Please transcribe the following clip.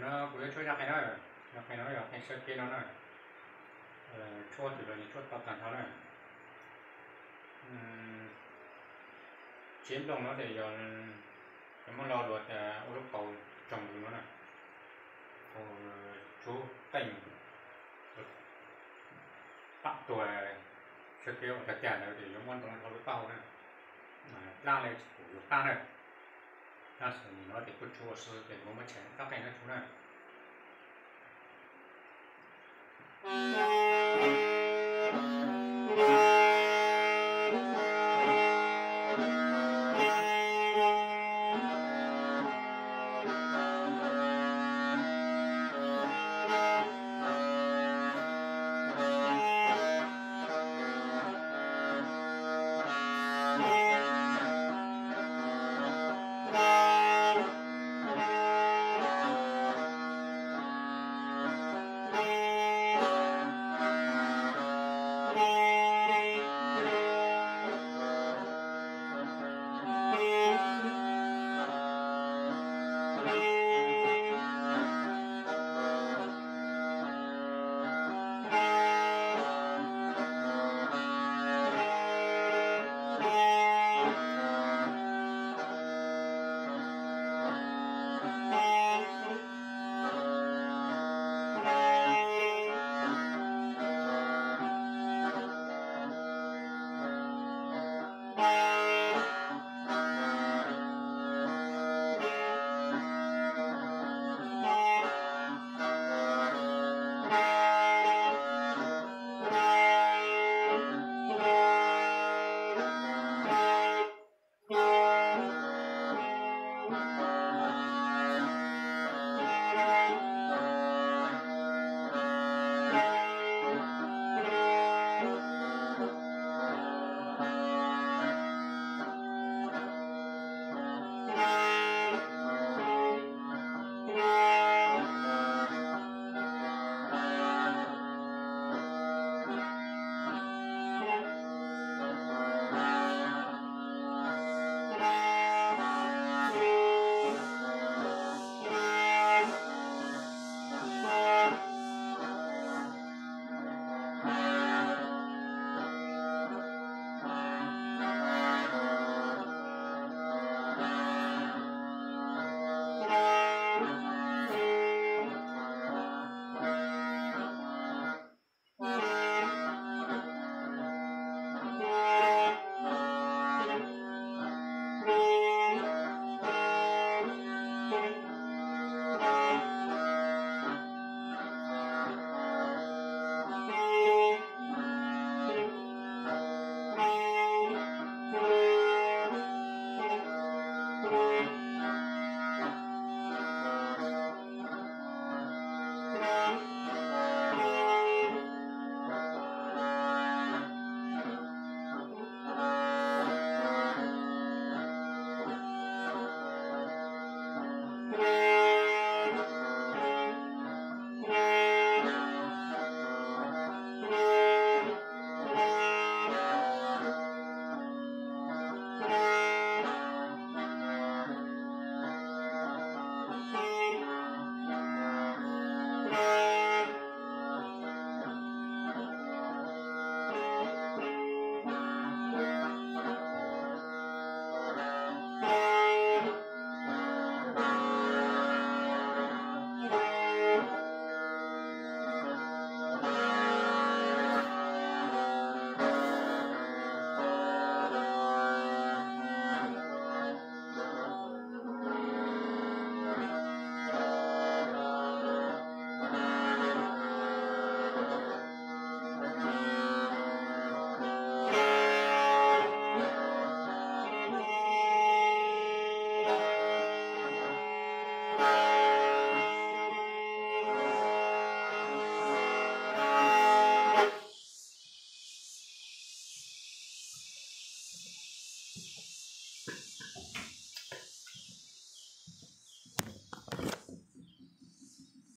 No kuv yuav tshuab zaj qeej no, zaj qeej no yog qeej sawv kev no na. Tshuab twg los yeej tshuab tau tag nrho na. Tsev nplooj no ces yog cov Hmoob Lauj luag ua lub qau tsoog no na, qau tshuab qeej, pam tuag sawv kev ua tag cag ntawd ces yuav muab ntoo rau lub taub hau na, plab li tsis pum yuav plab na. Tab sis nim no ces kuj tshuab ua xwb ces kuv muab tshem rab qeej no tshuab na.